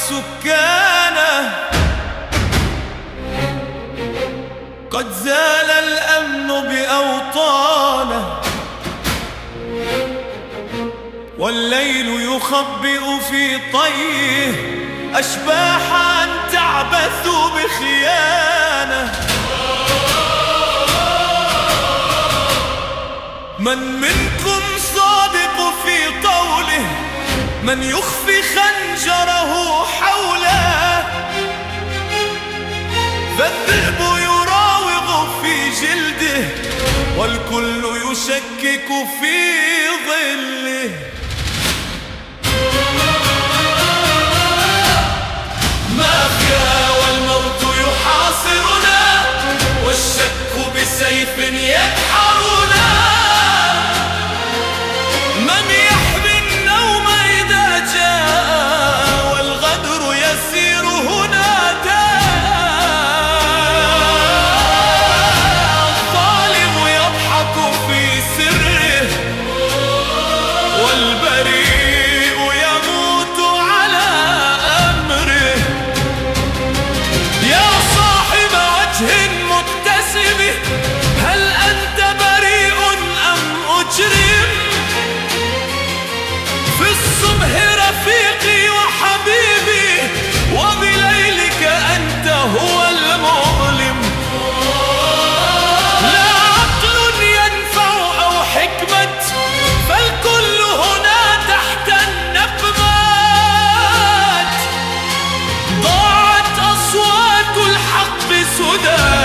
سكانه. قد زال الأمن بأوطانه، والليل يخبئ في طية أشباحا تعبث بخيانة. من منكم صادق في قوله، من يخفي خنجره حوله، فالذئب يراوغ في جلده والكل يشكك في ظله. مافيا والموت يحاصرنا، والشك بسيف يدحرنا. من يحمي النوم إذا جاء والغدر يسير هنا داء. الظالم يضحك في سره والبريء يموت على أمره. يا صاحب وجه مبتسم، هل أنت بريء أم أجرم؟ في الصبح رفيقي وحبيبي، وبليلك أنت هو المؤلم. لا عقل ينفع أو حكمة، فالكل هنا تحت النقمات. ضاعت أصوات الحق سدى.